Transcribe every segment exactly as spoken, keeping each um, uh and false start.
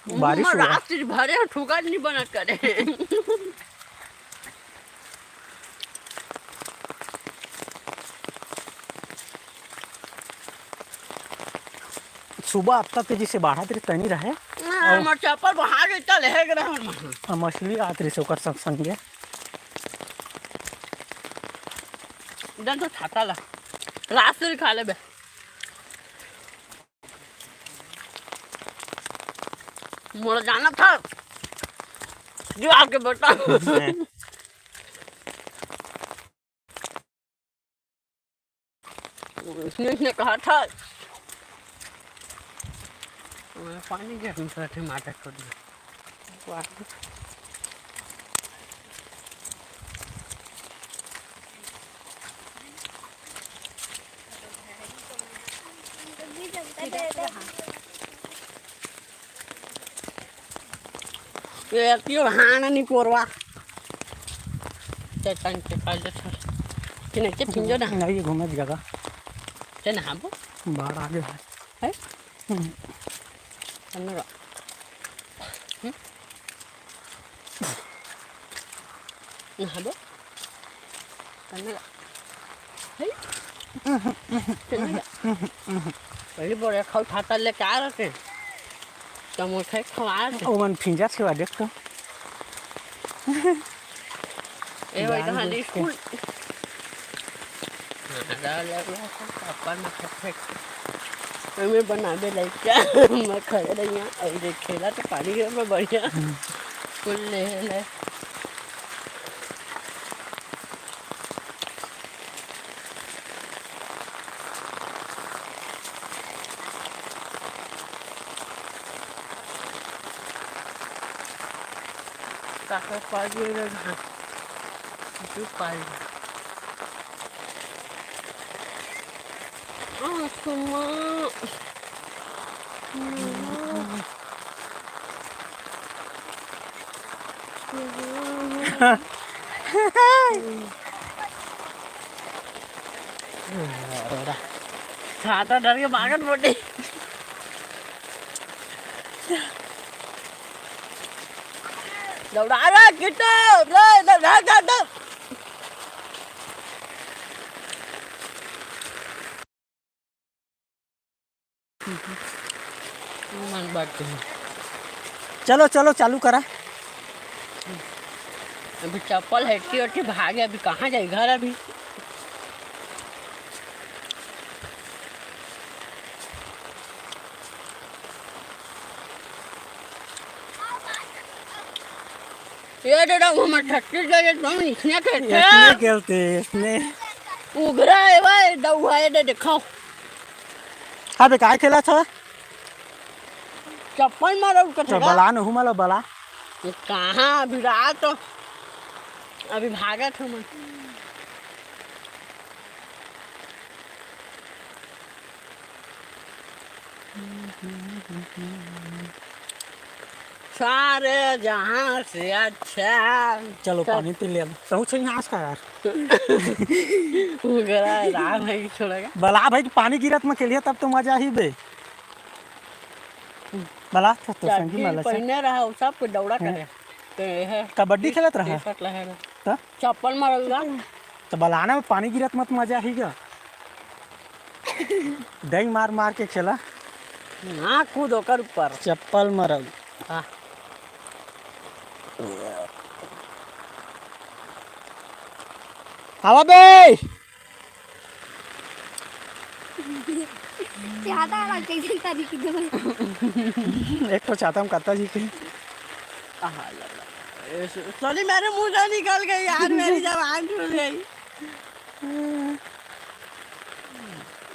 बारिश हुआ। रात से भरे हो, ठुका नहीं बना करे। सुबह अतना तेजी से बाढ़त रहे, तनी रहे। हाँ, और मोर चप्पल बाहर गई, त लेहे के रहन। आ, मछली आत रहिस ओकर संग संगे। दन तो छाता ला, रात से खा लेबे। मोला जाना था, जो आके बता। इसने, इसने कहा था, पानी के हम साथ माटा कर दिया। ये अतियो हाना नहीं कोरवा। चल, चल, चल, चल, चल। कि नहीं, चल, फिंजो ना। नहीं, घूमे की जगह। चल, नहाबो। बाढ़ आगे है। है? हम्म। चल, नहा। हम्म? नहाबो। चल, नहा। है? चल, नहा। पहली बार एक खाऊ छाता लेके आ रहे थे। समोसा खवा दे। ओमन फिंजा सेवा देख तो। ए भाई, जान कहाँ बूझ के। स्कूल? हाँ, डाल, डाल, डाल, पापा ने फेंक, फेंक। हमें बनाबे लाइक क्या? मैं खड़े रही हूँ, अरे खेला तो पानी के में बढ़िया। हम्म। फुल ले, ले। काका पाजी रे घास, तू पाजी। आ, सुमा। छाता डर के भागत बोटे। दौड़ा रे किट्टू, रे, रे, रे, रे, रे। मन बात कही। चलो, चलो, चालू करा। अभी चप्पल हेटी ओटी भागे, अभी कहाँ जाई घर अभी। ये दे दऊ, हमर छत्तीसगढ़ एकदम इसने खेलते। इसने खेलते, इसने। उघरा है भाई, दऊ है, दे दिखाओ। अबे काय खेला था? चप्पल मारो उनका तो ठेला। बला न हूँ, मला बला। ये कहाँ अभी रात तो, अभी भागत हूँ मैं। सारे जहाँ से अच्छा। चलो, चल। पानी पी ले। तहु छई आस का यार। उगरा राम है कि छोड़ेगा। बला भाई, पानी गिरत में खेलिए तब तो मजा ही बे। बला तो, तो संगी चड्डी मला से। पहने रहा, वो सब को दौड़ा हाँ। करे। तो ये है। कबड्डी खेलत रहा? टी-शर्ट लगा रहा। तो? चप्पल मारल गा। तो बलाना में पानी गिरत मत मजा ही गा। डेंग मार मार के खेला। हाँ, कूद ओकर ऊपर। चप्पल मारल। हाँ। आवा बे। छाता वाला कैसे तारी की दो। एक तो छाता हम कत्ता जी के। आहा, ला, ला। ए, स-, सॉरी, मेरे मुंह से निकल गई यार, मेरी जबान छूट गई।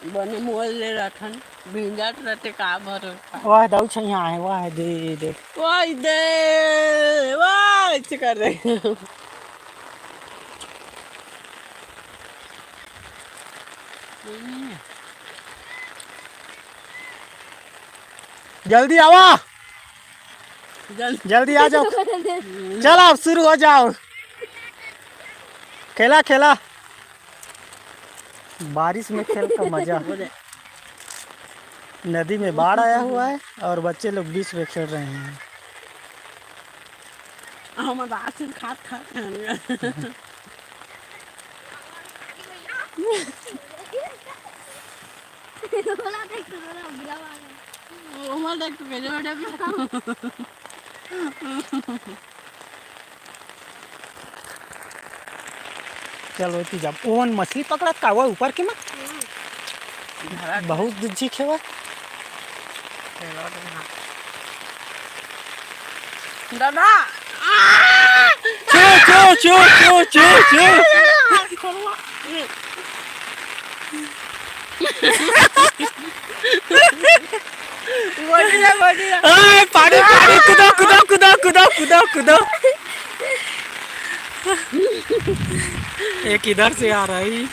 बने मोल ले रहा था, भींजात रहते का भरोसा। वाह, दऊ छैया है, वाह, दे, दे। वाह, दे, वाह, ऐसे कर दे। जल्दी आवा। जल- जल्दी आ जाओ। चल, अब शुरू हो जाओ। खेला, खेला। बारिश में खेल का मजा। नदी में बाढ़ आया हुआ है और बच्चे लोग बीच में खेल रहे हैं। हम राशन खात खात हैं। ओला देख तो, ओला गिरा मारे। ओला देख तो, मेरे बेटे पे। चल, ओती जब ओन मछली पकड़त का, वो ऊपर के में? बहुत झीक हे वो। दादा। चो, चो, चो, चो, चो, चो। गोटी ला, गोटी ला। ओए, पानी, पानी, कूदो, कूदो, कूदो, कूदो, कूदो, कूदो। एक इधर से आ रहा है।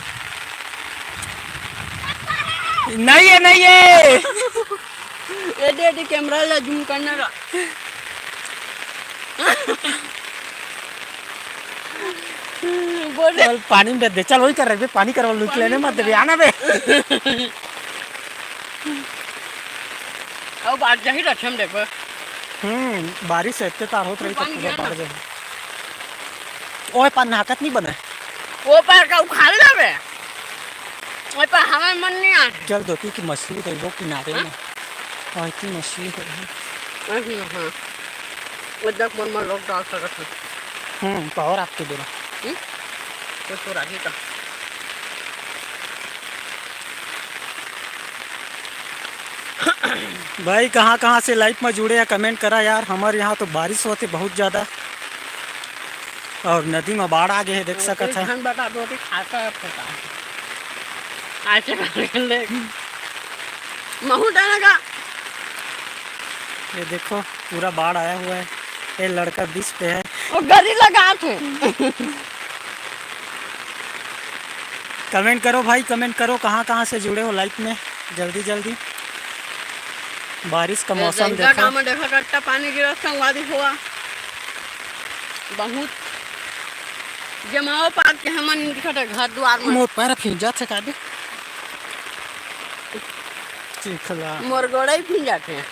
नहीं है, नहीं है। एदे, एदे, कैमरा ला जूम करना ला। बोल रे। चल, पानी में दे, चल, वही कर रहे बे, पानी करवा लू, पानी लेने मत देबे, करवा। आना बे। अब आज जाही रखे हम देखबे। हम्म, बारिश से इतने तार होत रही, तो पानी पूरा गिरा बाढ़ ना। जाए। ओए, पार नाहकत नहीं बने। ओ पार का उखाड़ लेबे। ओए पार हमें मन नहीं आ। चल, दो तीन की मछली देबो किनारे हाँ? में। और की मछली देबो। अरे हाँ। वो देख, मन में लोग डाल सकत है। हम्म, पावर आपके बेरा। हम्म? तो, तो राखी का। भाई, कहाँ-कहाँ से live में जुड़े हैं, comment करा यार। हमारे यहाँ तो बारिश होते बहुत ज़्यादा और नदी में बाढ़ आ गए है, देख सकत है। धान बता दो, अभी खाता है, पता है। ऐसे करके ले। महू डाला का? ये देखो, पूरा बाढ़ आया हुआ है। ये लड़का बीच पे है। वो गरी लगा थे। Comment करो भाई, comment करो, कहाँ-कहाँ से जुड़े हो live में, जल्दी-जल्दी। बारिश का ये मौसम जैसा देखो। गाँव में देखो, कट्टा पानी गिरा, संगवारी हुआ। बहुत जमाव पार के हमन दिखत है घर दुआर में। मोर पैर फिर जात है का बे? चिखला। मोर गोड़ई फिर जात है।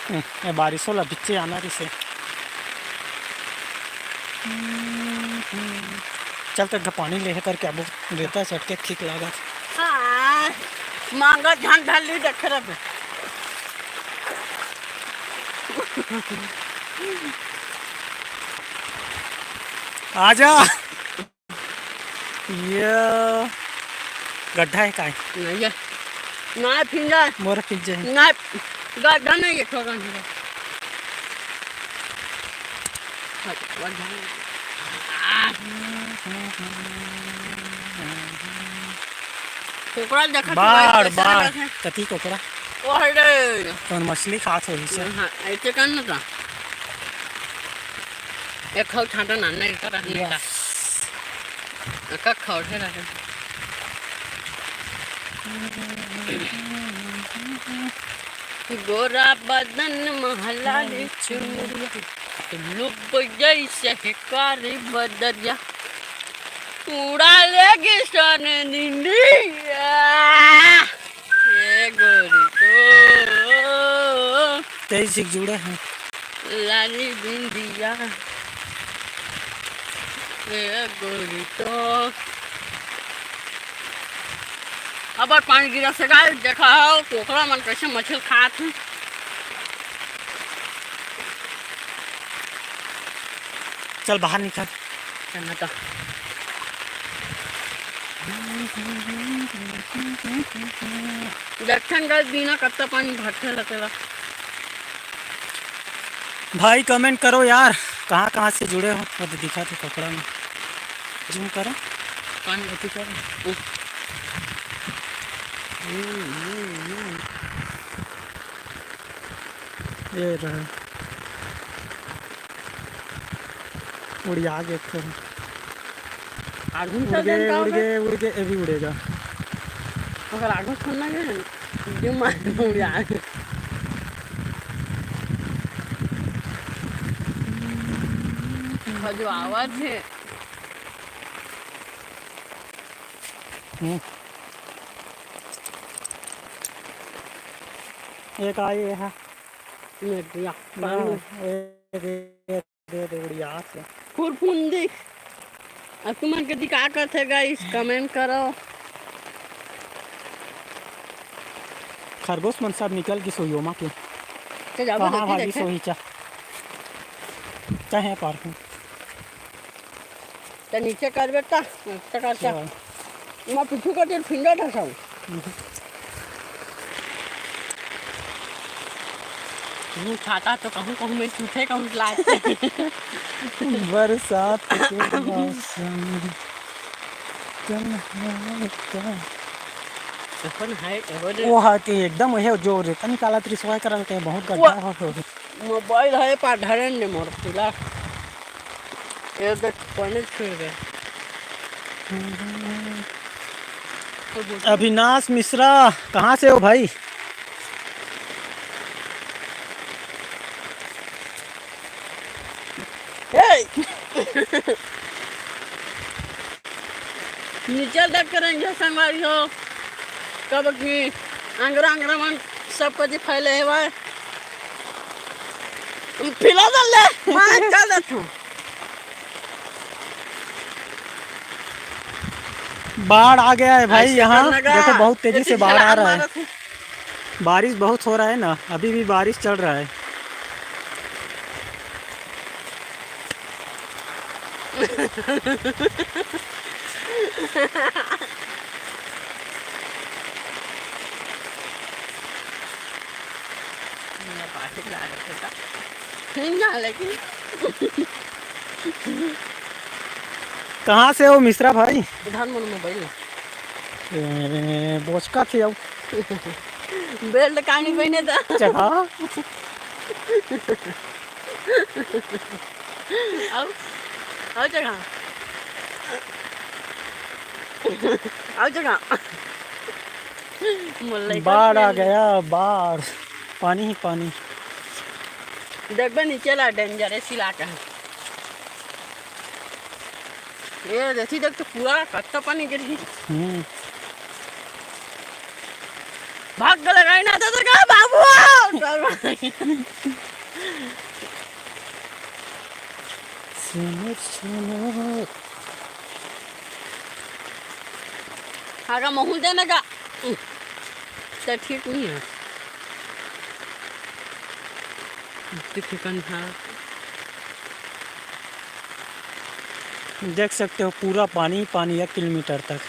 हम्म, ये बारिशो ला बिच्चे आना रिसे। चल, तो पानी लेहे करके आबो, रेता चटके ठीक लागत। हाँ, मांगा झन ढल ली देखे रहे। आजा। ये गड्ढा है काय? नहीं है। ना फिंजा। मोर फिंजे है। ना, गड्ढा नहीं है, छोटा नहीं है। कोकरा देखत बाढ़, बाढ़। कति कोकरा? ओ हरे। कौन मछली खात होही से? हाँ, ऐसे कर ना था। एक खाओ छांटा ना, नहीं कर, नहीं कर। Yes। अका खौठे रहे। गोरा बदन महला रे चुनरिया, लुब जैसे है कारी बदरिया, उड़ा लेगी सन निंदिया। ए गोरी तो। तेईस से जुड़े हैं। लाली बिंदिया। ए गोरी तो। अब पानी गिरा से गाय देखा हो, कोकरा मन कैसे मछली खात हैं। चल बाहर निकल। चल ना तो। दक्षिण गल बिना कत्ता पानी भरथे लगेला। भाई comment करो यार, कहाँ कहाँ से जुड़े हो? वो तो दिखा थे कोकरा में, zoom करो। कौन? अति करो। ये रहा। उड़िया गे एक ठो। आगू उड़ चल देन गए, का उड़ होगा? गए, उड़ गए, ये भी उड़ेगा। अगर आगू छोड़ना गया है, जो मार उड़िया गे। और जो आवाज है। हम्म। एक आई ये हा। मिल गया। हाँ, पानी। ए, ए, ए, ए, ए, उड़िया से। फुरफुंदी। अब तुमन के दिखा करथे गाइस, कमेंट करो। खरगोश मन सब निकल गिस होही ओमा के। तो जाबो कहाँ देखी भागी देखे। सोही चा। चाहे पार्क में। त नीचे कर बेटा, अच्छा कर, अच्छा। अच्छा। मैं पीछू कर तेरे फिंगर धसाऊं। तू छाता तो कहूँ कहूँ में छूटे, कहूँ लाते। बरसात के मौसम। कौन है? वो हा के एकदम हे जो रेता निकालत रिसवा करल के बहुत वो गड्ढा हो, हो। मोबाइल हे पा धरन ने मोर पिला। ये देख, पानी छिड़ गए। अविनाश मिश्रा, कहाँ से हो भाई? ए! नीचे देख के रंगे संगवारी हो, कब की अंगरा अंगरा मन सब कति फैले हेवय। फिला दल ले, मैं चल देथूं। बाढ़ आ गया है भाई, ऐसे यहाँ करना का? देखो, बहुत तेजी से बाढ़ आ रहा है। बारिश बहुत हो रहा है ना, अभी भी बारिश चल रहा है। कहाँ से हो मिश्रा भाई? इधर मोर मोबाइल। ए, बोचका थे अब। बेल्ट कानी पहने था। चढ़ा। आओ, आओ चढ़ा। आओ चढ़ा। बाढ़ आ गया, बाढ़। पानी ही पानी। देखबे नीचे ला, डेंजरस इलाका है। ये देखी, देख तो पूरा कच्चा पानी गिर गई। हम्म। भाग के लगाई ना दादा का बाबू। सुनो, सुनो। आगा महूल देना का। तो ठीक नहीं है। देखिए कौन था। देख सकते हो पूरा पानी ही पानी एक किलोमीटर तक।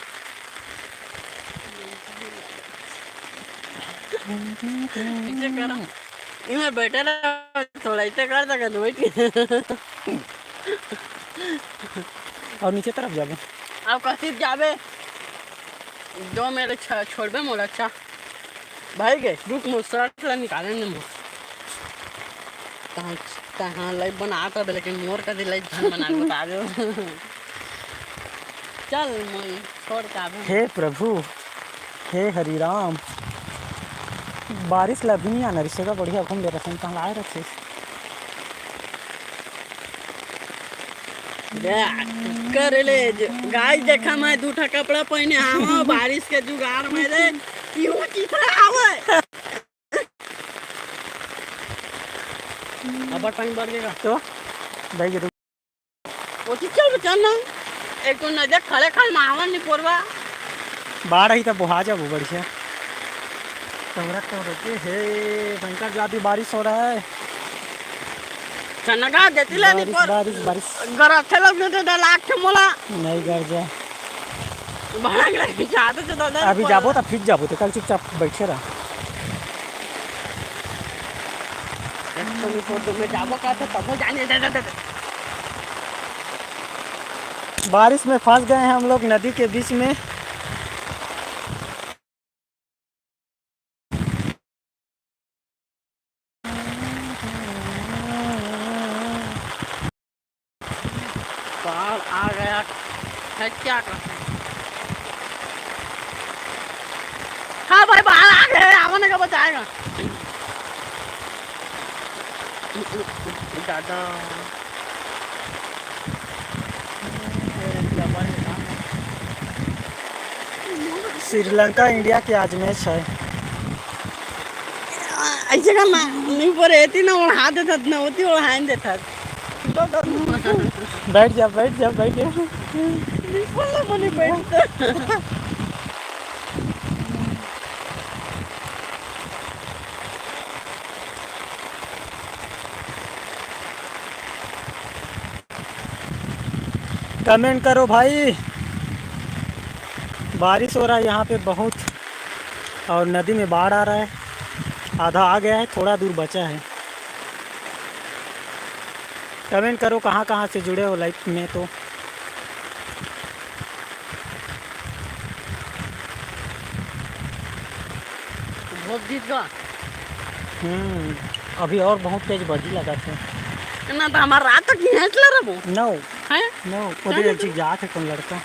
इसे करो। इमे बैठे रहो, थोड़ा इसे कर सके तो बैठ। और नीचे तरफ जाबे। अब कसित जाबे। दो मेरे छ-, छोड़बे मोला, अच्छा। भाई गे, रुक, मोर शर्ट ला निकाले ने मोर। तहाँ, तहाँ लाइव बनात रहे, लेकिन मोर कति लाइव झन बना के बता दो। चल, मोई छोड़ के आबे। हे प्रभु, हे हरि राम, बारिश ला अभी नहीं आना रिसेगा, बढ़िया घूम ले रसन, तहाँ लाए रथे। देख, कर ले, गाइस, देखा, मैं दू ठा कपड़ा पहने आवा, बारिश के जुगाड़ में दे, यूं चिथरा आवे। अब टाइम बढ़ गया। तो भाई के वो चीज चल बचा ना, एक तो नजर खड़े खड़े मावन नहीं पोरवा। बाढ़ ही तो बोहा जाबो बढ़िया। तोरा तो रोके हे, भयंकर ज्यादा बारिश हो रहा है। चनगा देती ले बारिश, निपर। बारिश, बारिश। गरथे लग जते डर लाग के मोला। नहीं गरजे। भाग ले, जाते तो दादा अभी ऊपर। जाबो तो फिर जाबो, तो कल चुपचाप बैठे रह। एक तो निपर तो मैं जाबो कहते तब जाने दे, दे, दे, दे। बारिश में फंस गए हैं हम लोग नदी के बीच में। बाढ़ आ गया है, क्या करते हैं? हाँ भाई, बाढ़ आ गया है, आवन का बचाएगा। दादा। श्रीलंका इंडिया के आज मैच है। ना, नहीं पर एती ना ओढ़ा देथस, ना ओती ओढ़ाए देथस। बैठ जा, बैठ जा, बैठ जा। बिल्कुल ना बोली बैठ। कमेंट करो भाई, बारिश हो रहा है यहाँ पे बहुत, और नदी में बाढ़ आ रहा है, आधा आ गया है, थोड़ा दूर बचा है। कमेंट करो कहाँ कहाँ से जुड़े हो लाइव में। तो बहुत जीत गया। हम्म, अभी और बहुत तेज बजी लगा थे। ना तो हमार रात तक नहीं हंसला रहो। नो। हैं? नो, उधर जाने एक दो। चीज जात है कौन लड़का।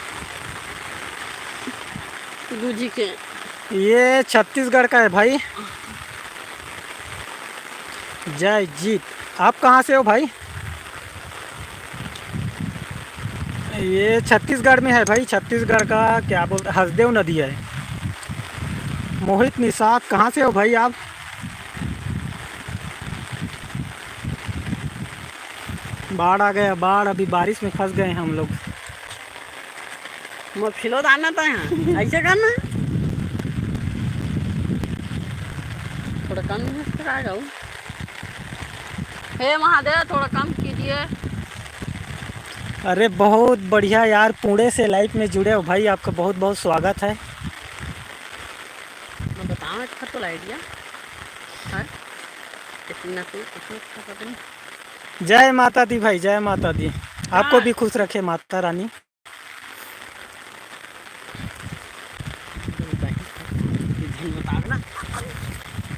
दूजी के। ये छत्तीसगढ़ का है भाई। जय जीत। आप कहाँ से हो भाई? ये छत्तीसगढ़ में है भाई, छत्तीसगढ़ का क्या बोलते हैं, हसदेव नदी है। मोहित निषाद, कहाँ से हो भाई आप? बाढ़ आ गया, बाढ़, अभी बारिश में फंस गए हैं हम लोग। मत फिलो दाना तो यहाँ ऐसे करना। थोड़ा कम कर आ जाओ। हे महादेव, थोड़ा कम कीजिए। अरे बहुत बढ़िया यार, पुणे से लाइव में जुड़े हो भाई, आपका बहुत बहुत स्वागत है। मैं बताऊँ एक तो आइडिया। हाँ? कितना तो, कितना अच्छा पता नहीं। जय माता दी भाई, जय माता दी। आपको हाँ। भी खुश रखे माता रानी।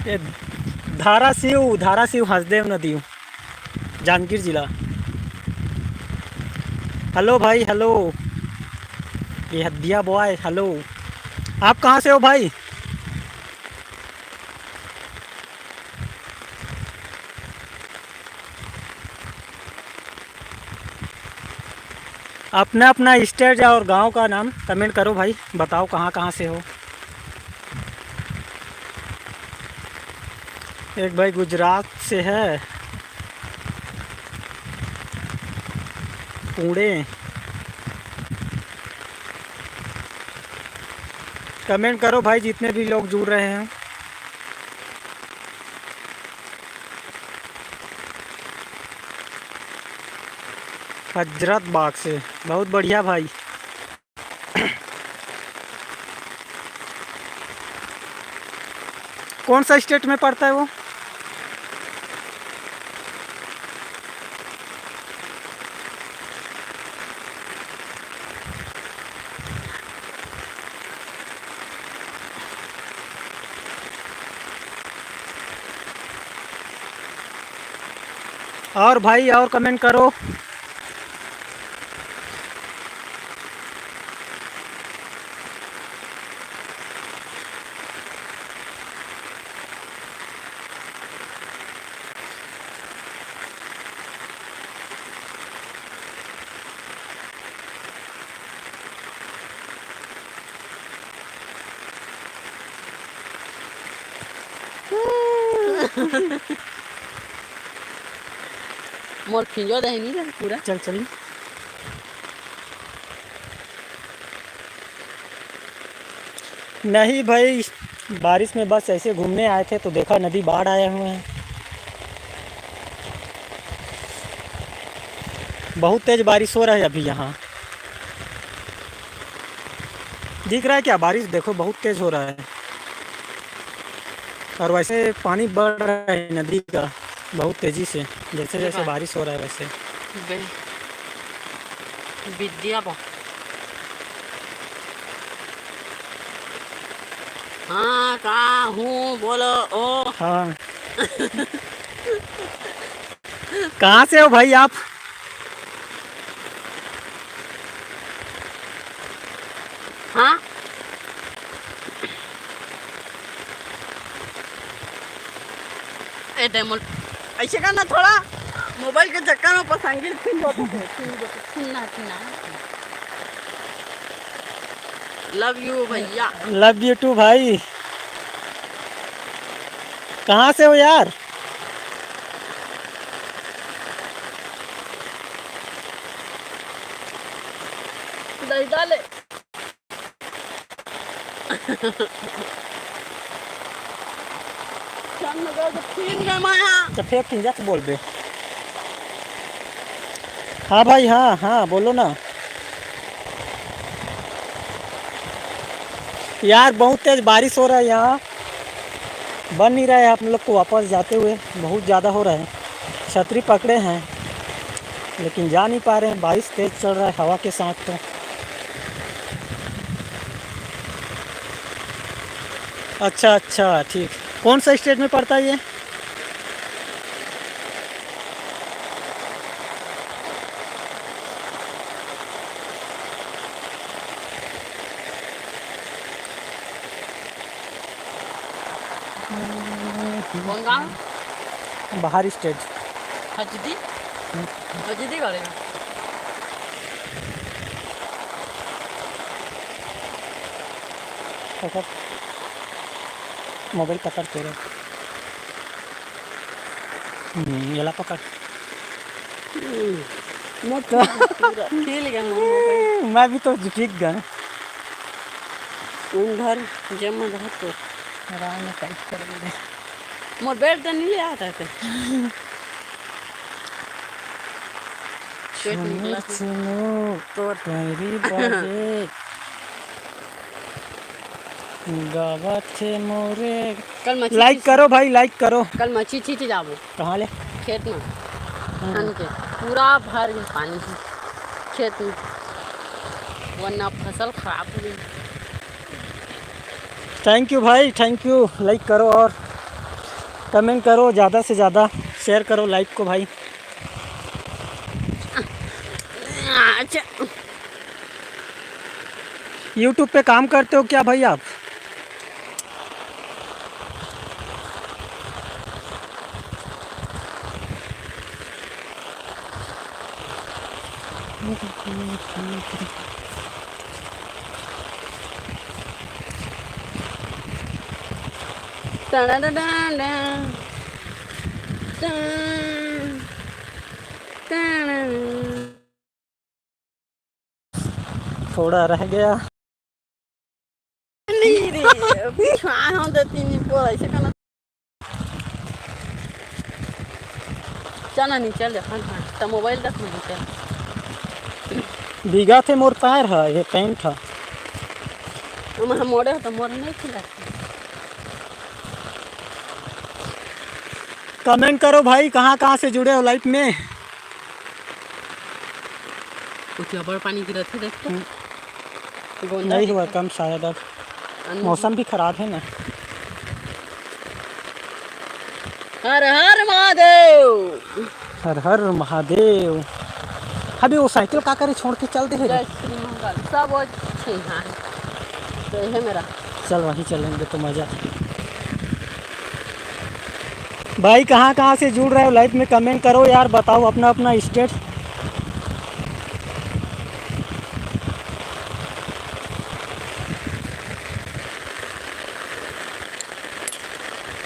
ये धाराशिव, धाराशिव हसदेव नदी, जांजगीर जिला। हेलो भाई, हेलो। ये हदिया बॉय, हेलो। आप कहाँ से हो भाई? अपना अपना स्टेट और गांव का नाम कमेंट करो भाई, बताओ कहाँ कहाँ से हो। एक भाई गुजरात से है, पुणे। कमेंट करो भाई, जितने भी लोग जुड़ रहे हैं। हजरत बाग से, बहुत बढ़िया भाई। कौन सा स्टेट में पड़ता है वो? और भाई, और कमेंट करो। मोर खिंजो दे नहीं रे पूरा। चल, चल। नहीं भाई, बारिश में बस ऐसे घूमने आए थे तो देखा नदी बाढ़ आए हुए हैं। बहुत तेज बारिश हो रहा है अभी यहाँ। दिख रहा है क्या? बारिश देखो, बहुत तेज हो रहा है। और वैसे पानी बढ़ रहा है नदी का बहुत तेजी से, जैसे जैसे बारिश हो रहा है वैसे। बे-, विद्या बा-, हाँ, का हूँ, बोलो, ओ। हाँ। कहाँ से हो भाई आप? हाँ? ए दे मोल-, ऐसे करना थोड़ा, मोबाइल के चक्कर में पसंगी फिन जाते हैं, फिन जाते हैं, फिन ना, फिन ना। Love you भैया। Love you too भाई। कहाँ से हो यार? पैदा ले। चल, मगर तो फिर गए माया। तो फेर किंजा तो बोलबे। हाँ भाई, हाँ, हाँ, बोलो ना। यार, बहुत तेज बारिश हो रहा है यहाँ, बन नहीं रहा है हम लोग को वापस जाते हुए, बहुत ज़्यादा हो रहा है। छतरी पकड़े हैं, लेकिन जा नहीं पा रहे हैं, बारिश तेज चल रहा है हवा के साथ। तो अच्छा, अच्छा, ठीक। कौन सा स्टेट में पड़ता है ये? कौन गाँव? बाहर स्टेट। हजदी? हम्म। हजदी करे। पकड़, मोबाइल पकड़ तेरे। हम्म, येला पकड़। हम्म, मत पूरा खेल गया हम लोग। मैं भी तो गिर गया। उन धर, जम धर तो। आराम में टाइट कर दे। मोर बेल्ट तो नहीं ले आता थे। स्वेट निकला था। सुनो, तोर पैरी बाजे। गावत हे मोरे। कल मच्छी लाइक छींच करो भाई, लाइक करो। कल मच्छी छींच जाबो। कहाँ ले? खेत में। हाँ। धान के। पूरा भर गया पानी से। खेत में। वरना फसल खराब हो गई। थैंक यू भाई, थैंक यू। लाइक करो और कमेंट करो, ज़्यादा से ज़्यादा शेयर करो लाइव को भाई। अच्छा। YouTube पे काम करते हो क्या भाई आप? थोड़ा रह गया। नहीं रे, अभी हाँ, हम तो तीन दिन पर ऐसे करना। चल ना, नहीं, चल जा, हाँ, हाँ, तो मोबाइल रख, नहीं, चल। भीगा थे मोर पैर है, ये पैंट है। हम, हम मोड़े हो तो मोर नहीं खिला। कमेंट करो भाई, कहाँ, कहाँ से जुड़े हो लाइव में? कुछ अब्बड़ पानी गिरत हे, देख तो। हम्म। गोंदा नहीं हुआ देखो। कम शायद अब। अन- मौसम भी खराब है ना। हर हर महादेव। हर हर महादेव। अभी वो साइकिल का करे छोड़ के चल दे रे। जय श्री मंगल। सब वो छे, हाँ। तो ये मेरा। चल वहीं चलेंगे तो मजा। भाई कहाँ कहाँ से जुड़ रहे हो लाइव में, कमेंट करो यार, बताओ अपना अपना स्टेट।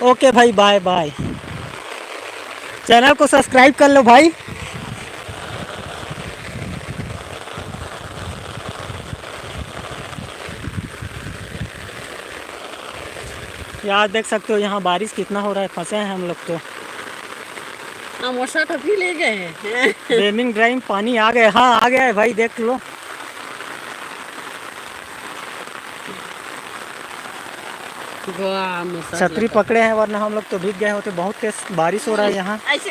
ओके भाई, बाय बाय। चैनल को सब्सक्राइब कर लो भाई। यार देख सकते हो यहाँ बारिश कितना हो रहा है, फंसे हैं हम लोग तो। अमोसा तो भी ले गए हैं। रेनिंग ड्राइव पानी आ गया, हाँ आ गया है भाई, देख लो। वाह, मस्त छतरी लगा। पकड़े हैं, वरना हम लोग तो भीग गए होते। बहुत तेज बारिश हो रहा है यहाँ। ऐसे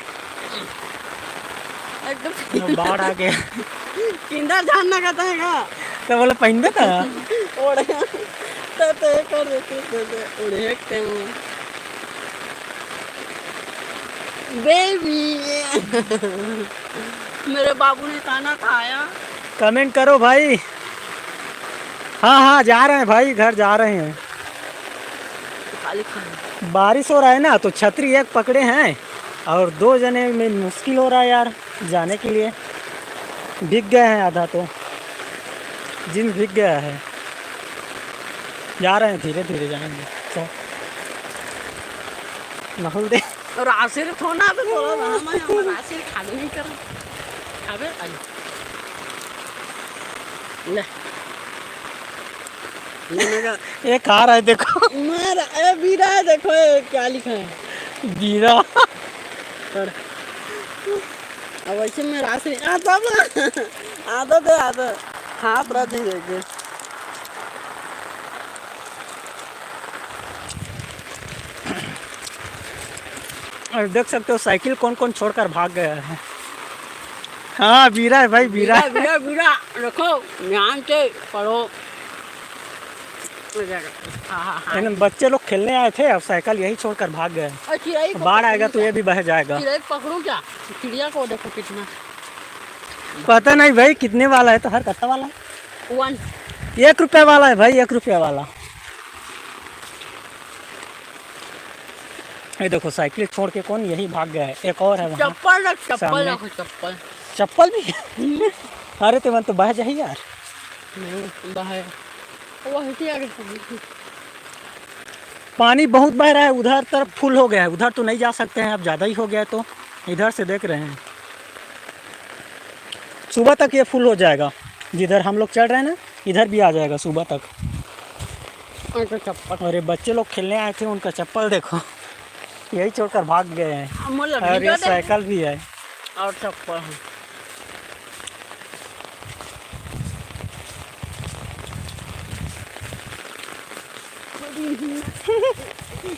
एकदम बाढ़ आ गया। किंदर जान ना कहता है का? तो बोले पहनबे था। ओढ़े। तो, तो ये कर देते, तो, तो ओढ़े के टाइम में। बेबी। मेरे बाबू ने ताना खाया। कमेंट करो भाई। हाँ, हाँ, जा रहे हैं भाई, घर जा रहे हैं। खाली खाना। बारिश हो रहा है ना, तो छतरी एक पकड़े हैं और दो जने में मुश्किल हो रहा है यार जाने के लिए। भीग गए हैं आधा तो, जींस भीग गया है। जा रहे हैं, धीरे धीरे जाएंगे। तो नहुल दे। और आसिर थोड़ा तो थोड़ा ना, मैं, मैं आसिर खाबे नहीं कर। खाबे? अरे। ले। ये मेरा ये कार है, देखो। मार, ए, बीरा है, देखो, ये क्या लिखा है? बीरा। पर अब ऐसे में रास नहीं, आ, बाबा। आदत है, आदत। हाथ रख दे देखे। और देख सकते हो, साइकिल कौन-कौन छोड़कर भाग गया है। हाँ, बीरा है भाई, बीरा। बीरा, बीरा, बीरा। रखो, ध्यान से पढ़ो। हाँ, हाँ, हाँ। इन बच्चे लोग खेलने आए थे, अब साइकिल यहीं छोड़कर भाग गए। और चिड़ई को बाढ़ आएगा पकड़ूं तो क्या? ये भी बह जाएगा। चिड़ई पकड़ूं क्या? चिड़िया को देखो कितना। पता नहीं भाई, कितने वाला है, तो हर कत्ता वाला है। वन। एक रुपया वाला है भाई, एक रुपया वाला। ये देखो, साइकिल छोड़ के कौन यही भाग गया है। एक और है वहाँ चप्पल रख, चप्पल सामने। रखो, चप्पल। चप्पल भी? हम्म। अरे, तो मन तो बह जाही यार। नहीं, बह है। वो हिटी आगे से। पानी बहुत बह रहा है, उधर तरफ फुल हो गया है, उधर तो नहीं जा सकते हैं, अब ज़्यादा ही हो गया है, तो इधर से देख रहे हैं। सुबह तक ये फुल हो जाएगा, जिधर हम लोग चढ़ रहे हैं ना, इधर भी आ जाएगा सुबह तक। और तो चप्पल। अरे, बच्चे लोग खेलने आए थे, उनका चप्पल देखो, यही छोड़कर भाग गए हैं। अब मोला और ये भिंजो दे। साइकिल भी है। और चप्पल है।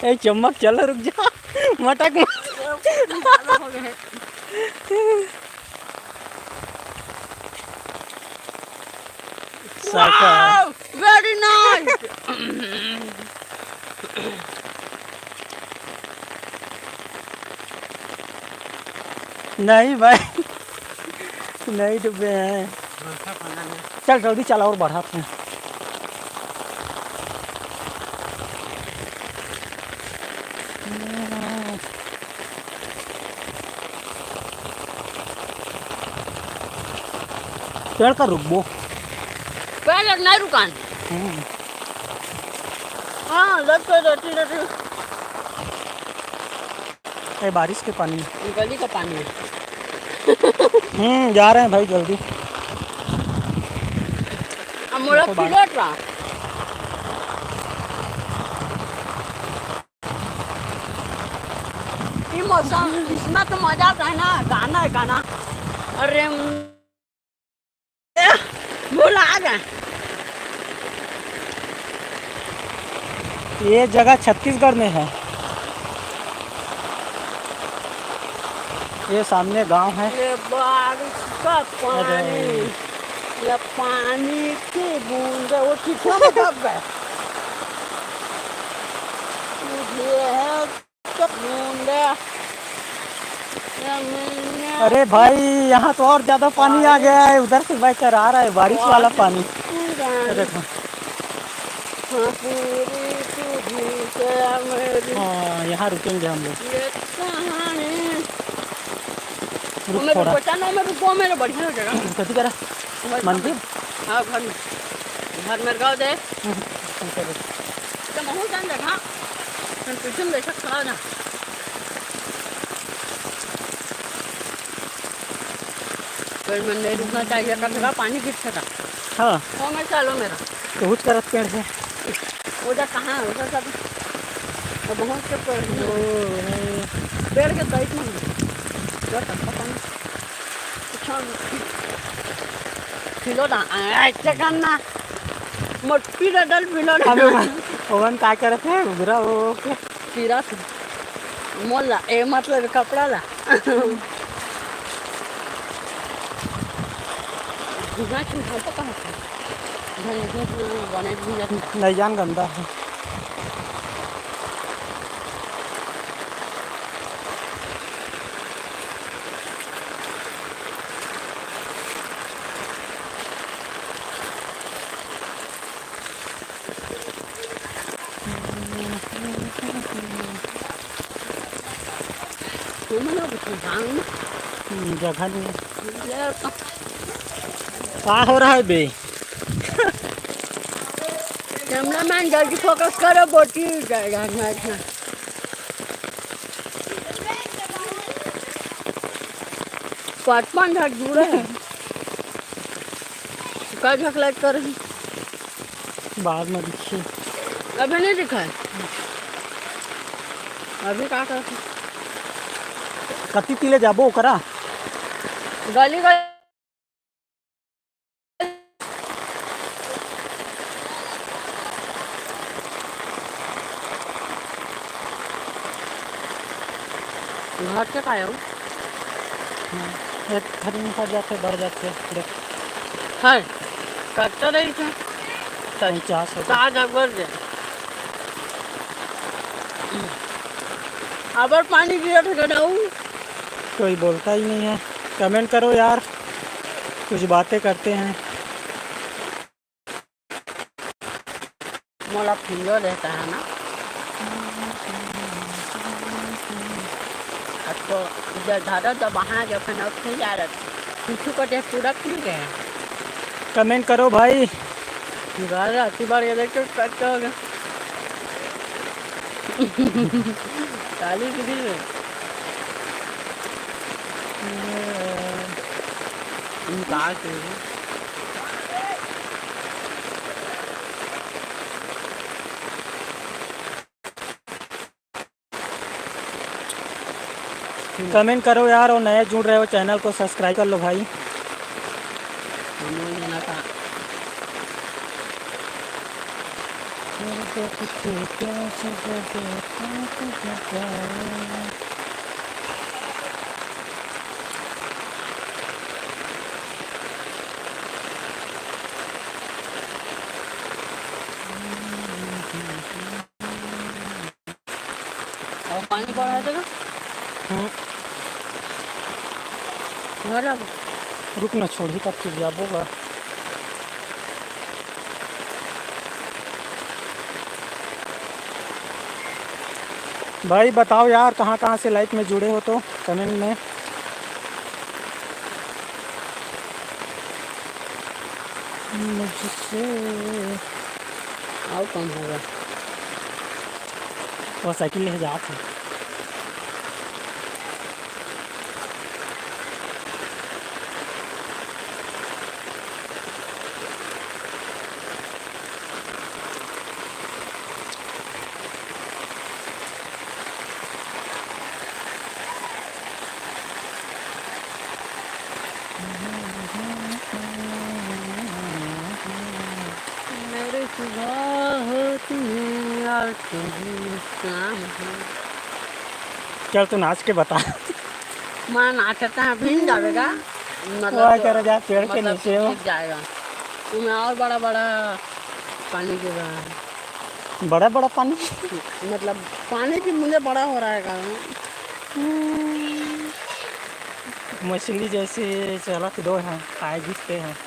ए, चम्मक, चल, रुक जा, मटक मत। साका। Wow! Very nice! नहीं भाई, नहीं डूबे हैं। चल, जल्दी चल और बढ़ाते हैं। पेड़ का रुकबो। पेड़ लग नहीं रुकान। हम्म। हाँ, लग तो रहती रहती। ए, बारिश के पानी। गली का पानी है। हम्म, जा रहे हैं भाई जल्दी। अब मोला देखो बारिश। पिलोट रहा। ये मौसम, इसमें तो मजा आता है ना, गाना है गाना। अरे, भुला गए। ये जगह छत्तीसगढ़ में है। ये सामने गांव है। ये बारिश का पानी, अरे। ये पानी की बूंद, वो चिट्ठा में दब गए। ये है अरे भाई, यहाँ तो और ज्यादा पानी आ गया है, उधर से बहकर आ रहा है बारिश वाला पानी। ये देखो। हाँ, यहाँ रुकेंगे हम लोग। रुक थोड़ा। मेरे बढ़िया हो जाएगा। कथी करा? मंदिर? हाँ, घर में। घर में गाँव दे। हम्म, ठीक है, रुक। तो महू जान दे, हाँ। हम पीछे में बैठक खड़ा हो जा। फिर मैं नहीं रुकना चाहिए, कब तक पानी गिर सका। हाँ। वो मैं चलो मेरा। तो कुछ करत पेड़ है। वो जा कहाँ है? वो सब वो बहुत के पेड़ हैं। ओ, पेड़ के साइड में है। जो तब पता नहीं। अच्छा, फिलो ना, ऐसे करना। मोटी डडल फिलो ना। अबे, ओवन का करत है? उगरा वो के। फिरत। मोला, ए, मतलब, कपड़ा ला। घुमा के हम तो कहाँ से? घन घुस में बने घुस जाता। नहीं जान गंदा है। हम्म, जगह नहीं है। का हो रहा है बे? कैमरामैन जल्दी फोकस करो, बोटी जाएगा। पचपन झट दूर है। का झकलाइत कर रही? बाद में दिखी। अभी नहीं दिखा है। अभी का करत? कति तिले जाबो ओकरा? गली गली। घर के काय हो? एक घड़ी में फट जाते, बढ़ जाते, देख। है, कटता नहीं था। पचास हो। ताजा कर दे। अबर पानी गिरत है ना उ? कोई बोलता ही नहीं है। कमेंट करो यार, कुछ बातें करते हैं। मोला फिंजो देता है ना। अब तो इधर धरो तो वहाँ जो फिर अब फिर जा रहा था। पीछू को देख पूरा खुल गया है। कमेंट करो भाई। घर अति बार ये देख तो कट हो गया। काली किसी में। इनकार कर। कमेंट करो यार, और नए जुड़ रहे हो चैनल को सब्सक्राइब कर लो भाई। और पानी बढ़ा देगा। हम्म। घर आ गया। रुक ना, छोड़ी तब फिर जाबो गा। भाई बताओ यार, कहाँ कहाँ से लाइव में जुड़े हो तो कमेंट में। मुझसे आओ, कम होगा। वो साइकिल ले जात है। मेरी सुबह होती है यार, तुम ही शाम हो। चल, तू नाच के बता। मैं नाचता है, भींग जावेगा। मतलब, वाह, करो जा, पेड़ के मतलब, नीचे हो। भींग जाएगा। तुम्हें और बड़ा बड़ा पानी गिर रहा है। बड़ा बड़ा पानी? मतलब, पानी की बूंदे बड़ा हो रहा है गाँव में। मछली जैसे चलत दो हैं, खाए जीतते हैं।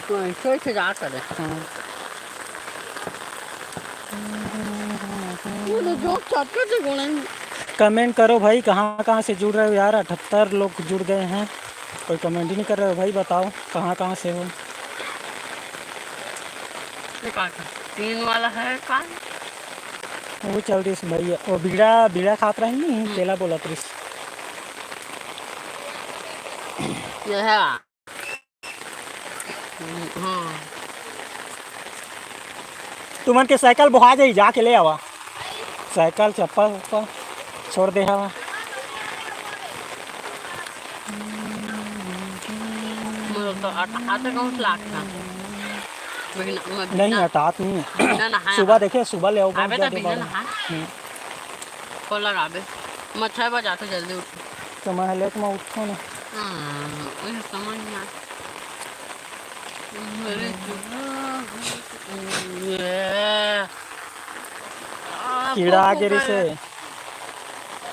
तो ऐसे ऐसे जा करे। हाँ। वो तो जो चटके से गुणे। कमेंट करो भाई, कहाँ कहाँ से जुड़ रहे हो यार? अठहत्तर लोग जुड़ गए हैं, कोई कमेंट ही नहीं कर रहे हो भाई। बताओ, कहाँ कहाँ से हो? ये का था? तीन वाला है का? वो चल रही है भैया, वो बीड़ा, बीड़ा खात रही नहीं, हम्म। तेला बोला त्रिस। ये है। हाँ। तुमन के साइकिल बोहा जाई, जाके ले आवा। साइकिल, चप्पल, उप्पल छोड़ दे हवा। मोर तो आटा, आटा कौन सा लागता? महीना, मैं नहीं, बिना, अटात नहीं है। बिना नहाया सुबह था। देखे, सुबह ले आओ, अबे बहुत तो ज्यादा बिना बाल। नहाया। हम्म। खोल लगाबे। मैं छह बजे आते जल्दी उठ। तो मैं लेट में उठो ना। हाँ, वही समझ में आ-, मेरे जुआ। ये। आ, कीड़ा आ फो, फो गिरी करे। से।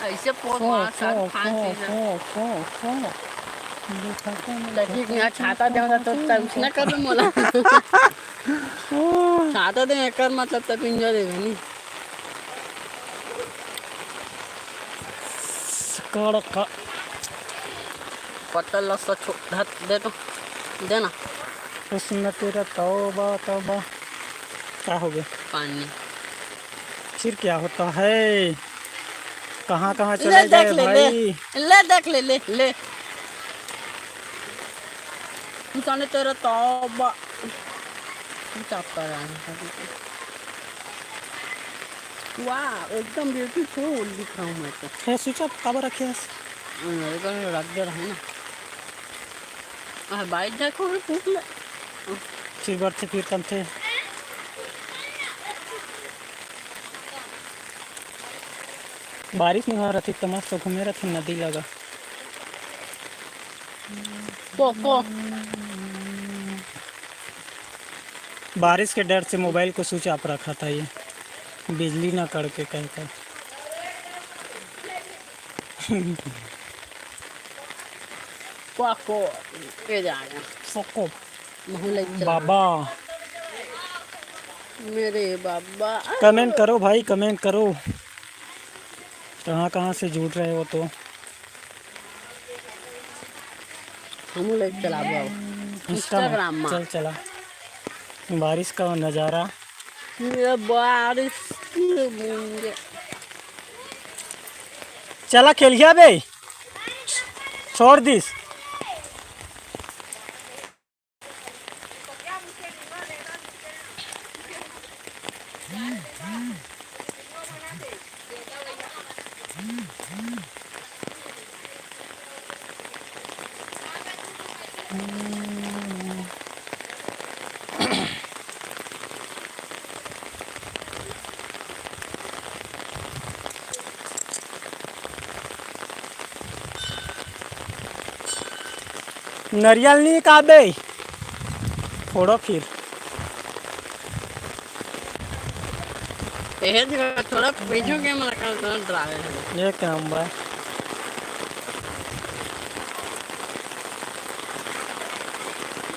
ऐसे पोर फो, मार, सर, फो, फांसी फो, से। फो, फो, फो। देखा तो नहीं, लगी देखा यहाँ तो छाता नहीं, देवना तो तब उसने कर दो मोला। छाता दे कर मतलब तब इंजो देवे नहीं। कड़का। पत्तल लस्सा छो-, धत दे तो, दे ना। हुस्न तेरा तौबा तौबा। क्या हो गया? पानी। फिर क्या होता है? कहाँ कहाँ ले चले देख गए ले, भाई? ले, ले देख ले, ले, ले। इंसान तेरा तौबा। क्या कर रहा है? वाह, एकदम beautiful दिख रहा हूँ मैं तो। हे, switch off काबर रखे हस? मेरे को रख दे रहा है ना। आ, बाइक देखो, पूछ ले। फिर बढ़ते, फिर कम थे। बारिश नहीं हो रहा थी तो मस्त घूमे रहते नदी लगा। को, को। बारिश के डर से मोबाइल को स्विच ऑफ रखा था ये, बिजली ना कड़के कहीं का। को, को, ये जा रहा। को, को। महू लाइक चला। बाबा। मेरे बाबा। कमेंट करो भाई, कमेंट करो, कहाँ कहाँ से जुड़ रहे हो तो। हमू लाइक चलाबो अब। Insta में। Instagram में। चल चला। बारिश का नज़ारा। ये बारिश की बूंदे। चला खेलिया बे। छोड़ दिस। नरियल नहीं काबे, फोड़ो फिर। एहे जगह थोड़ा पीछू के मला का डरावे है। ये काम बा।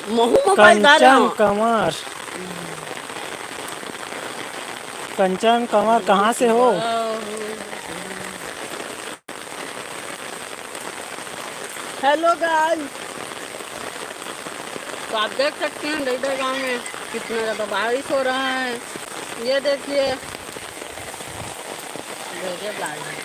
महू मोबाइल डाल रहा कंचन हूँ। कंवर। कंचन कंवर कहाँ से हो? हेलो गाइस, तो आप देख सकते हैं डैडा गांव में कितना ज़्यादा बारिश हो रहा है। ये देखिए, गजब बारिश है।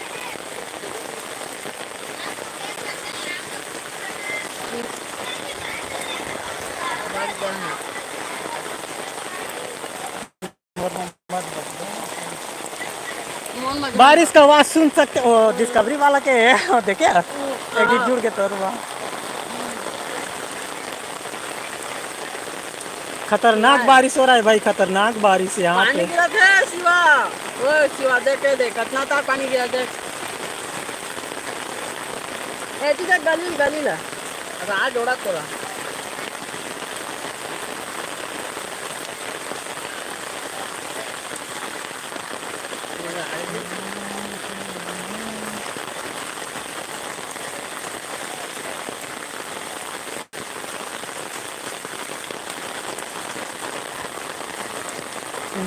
बारिश का आवाज सुन सकते हो, डिस्कवरी वाला के है, देखे एडिट जुड़ के तोर हुआ। खतरनाक बारिश हो रहा है भाई, खतरनाक बारिश यहाँ पानी पे। गिरा था शिवा, ओ शिवा, देखे देख, कितना था पानी गिरा देख। ए, ठीक है, गली, गली ला। राह जोड़ा तोरा।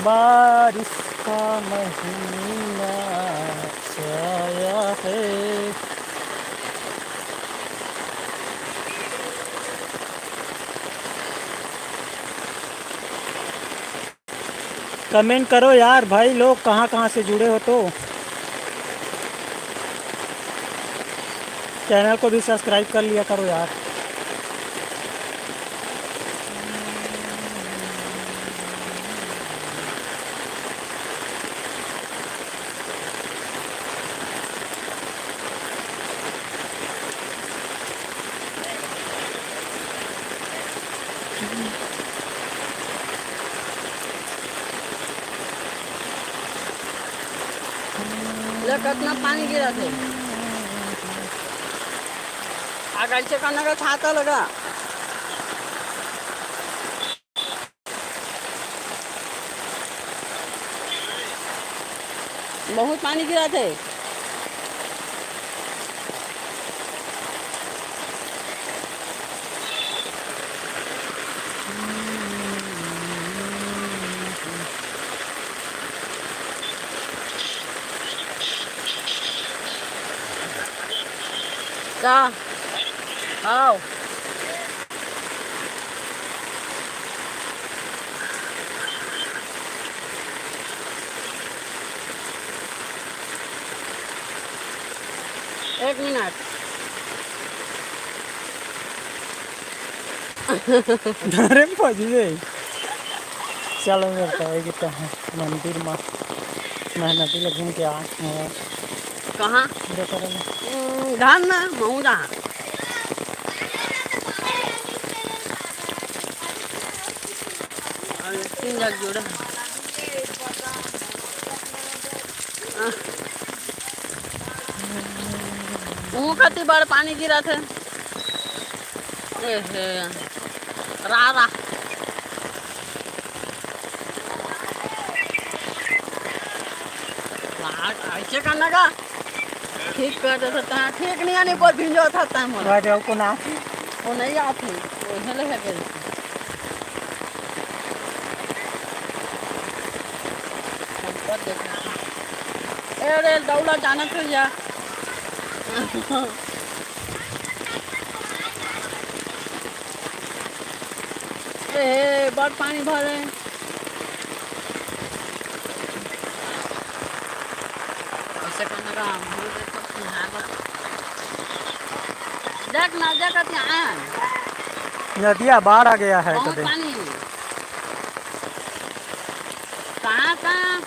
बारिश का महीना आया है। कमेंट करो यार भाई लोग, कहाँ कहाँ से जुड़े हो तो। चैनल को भी सब्सक्राइब कर लिया करो यार। ले, कितना पानी गिरा थे। आकांक्षा खाना का छाता लगा। बहुत पानी गिरा थे। का? आओ। एक मिनट। अरे भौजी रे, चलो मेरे तो आएगी तो है मंदिर में, मैं नदी ले घूम के आ। कहाँ? पूजा करेंगे। हम्म, धान ना, महू जहाँ। तीन जग जोड़े। हाँ। मुँह कति बड़ पानी गिरत हे। ए हे, रा, रा। रा, ऐसे करना का? ठीक कर दे सकता है, ठीक नहीं आने पर भिंजो सकता है मोर। राजा को ना। वो नहीं आती, वो हेले है के। हम कर देते हैं। ए रे, दौड़ा जाना तो जा। ए, बड़ पानी भरे। ऐसे करना का, हम लोग तो यहाँ पर। देख ना, देख अब यहाँ। नदिया बाढ़ आ गया है बहुत कदे। पानी। कहाँ, कहाँ?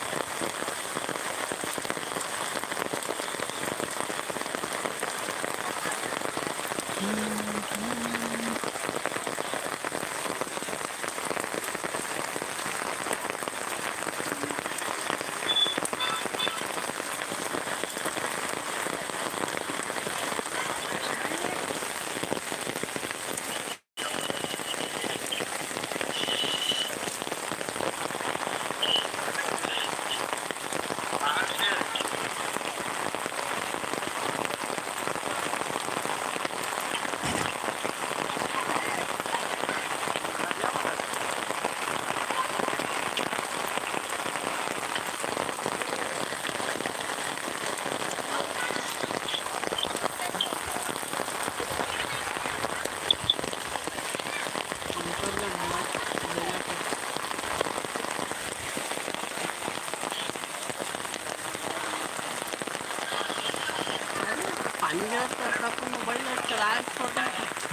पानी गिरत हे, तब तो मोबाइल चलाए छोटा।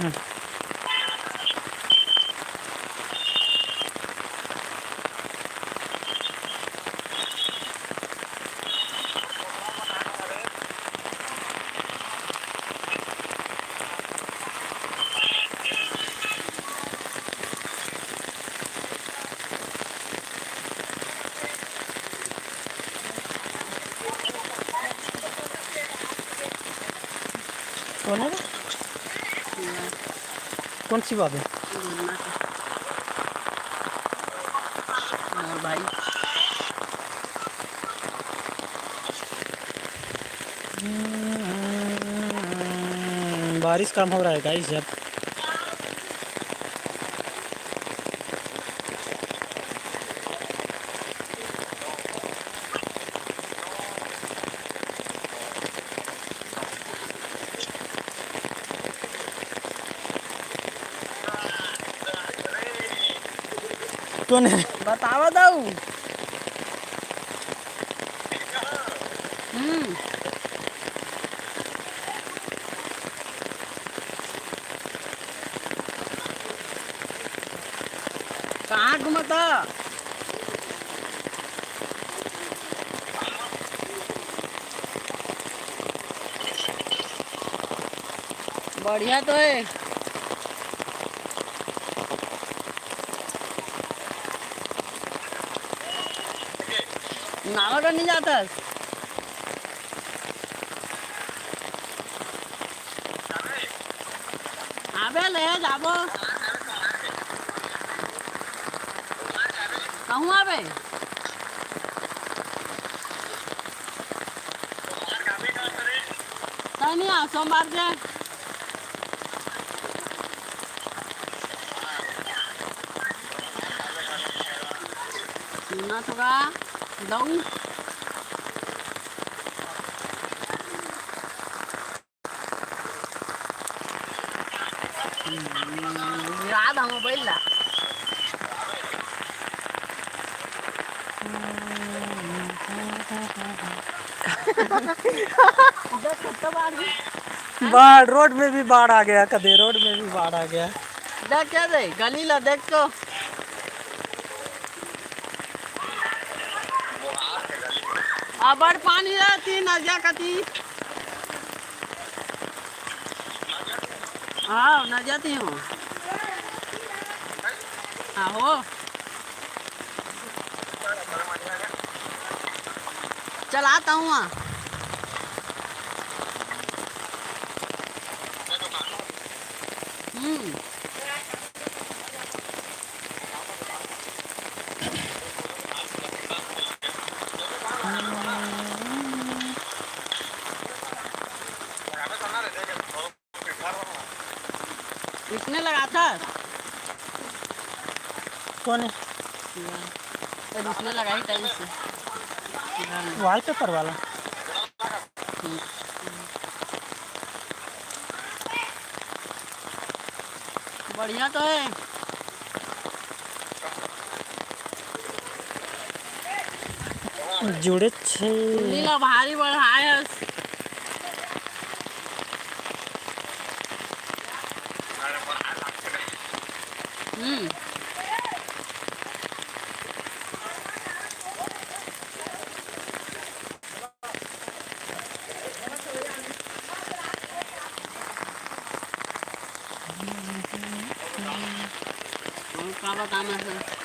हम्म। कौन है वो? कौन सी बात है? और भाई। हम्म, बारिश कम हो रहा है गाइस। जब तो नहीं बतावा दऊ। हम्म। कहाँ घूमता? बढ़िया तो है। नावा का नहीं जाता। आबे ले जाबो। कहूँ आबे? तनी आ सोमवार के। सुना तो का दऊ। याद हम बैला। बाढ़, रोड में भी बाढ़ आ गया, कदे रोड में भी बाढ़ आ गया। देख के दे, गली ला देख तो। अबड़ पानी रहती नदिया कती। हाँ, नदिया ती हूँ। हाँ हो। चलाता हूँ। हम्म। इसने लगा था। कौन है? इसने लगाई टाइम से। वॉलपेपर वाला। हम्म। बढ़िया तो है। जुड़े छे। नीला भारी बढ़ाए है। हम्म।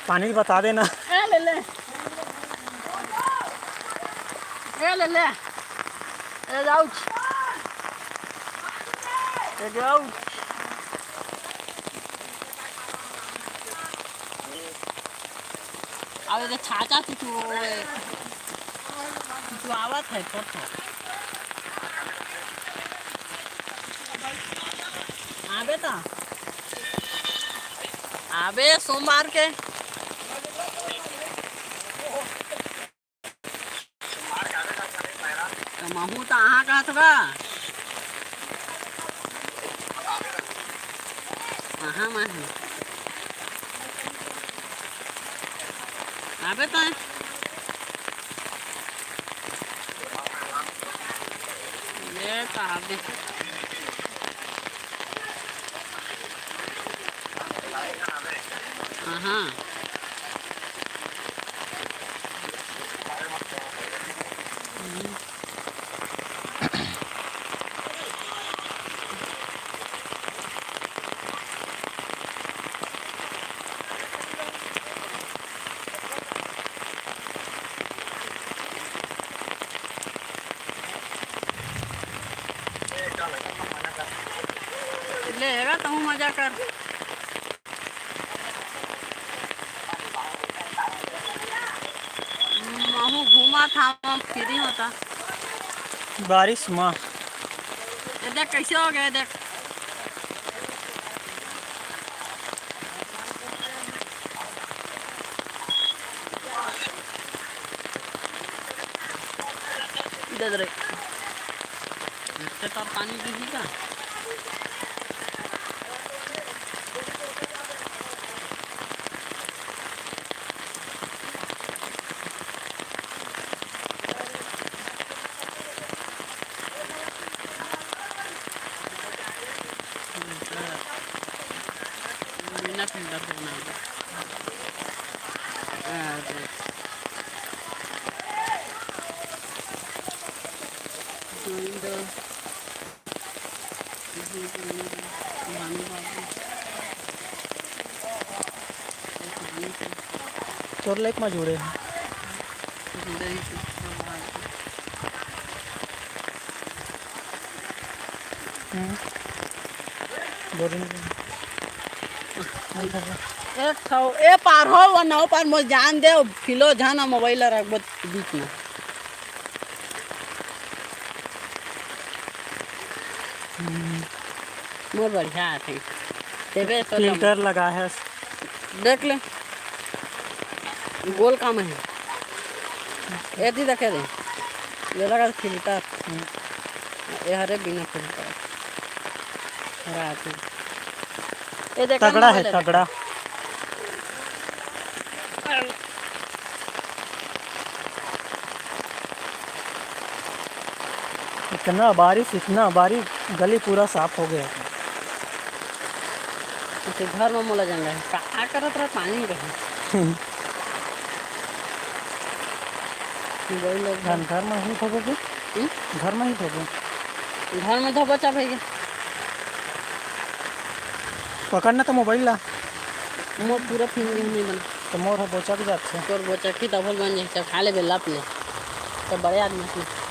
पानी बता देना। ए ले ले। ए ले ले। ए जाउच। ए जाउच। अब ये छाचा तू, तू, तू आवत है, छोट छोट। आबे त। आबे सोमवार के। त महू त अहाँ कहत बा। कहाँ में है? आबे तो है। ये तो आबे। हाँ, हाँ। ले, एगा तहूँ मजा कर। महू घूमत हवं, free होता। बारिश म। ये देख कैसे हो गए, देख। इधर रे। इतने तो पानी गिरी का? बिना filter के बना दे। हाँ, बस। Join the तोर लाइक मा जुड़े हे। हम्म। बोरिंग। एक ठो, ए पार हो, वो नौ पार मोर जान दे, फिलो झन मोबाइल रखबो बीच में। हम्म। मोर बढ़िया आथे। तेबे तो filter लगा है। देख ले। गोल काम है। एती देखे दे। ये लगा filter। हम्म। ये हरे बिना filter। हरा आथे। ये देख तगड़ा है, मोबाइल है। तगड़ा। इतना बारिश, इतना बारिश, गली पूरा साफ हो गया। तो घर में मोला जाना है, का करत रह पानी में कहीं। वही लोग घर, घर में ही धोबो के? हम्म? घर में ही धोबो। घर में धोबो चा भैया। पकड़ ना तो मोबाइल ला। मोर पूरा फिंगिंग नहीं बना। तो मोर ह बोचक जाथे। तोर बोचक ही तभल बन जाए, चखा ले बेला अपने। तो बड़े आदमी से।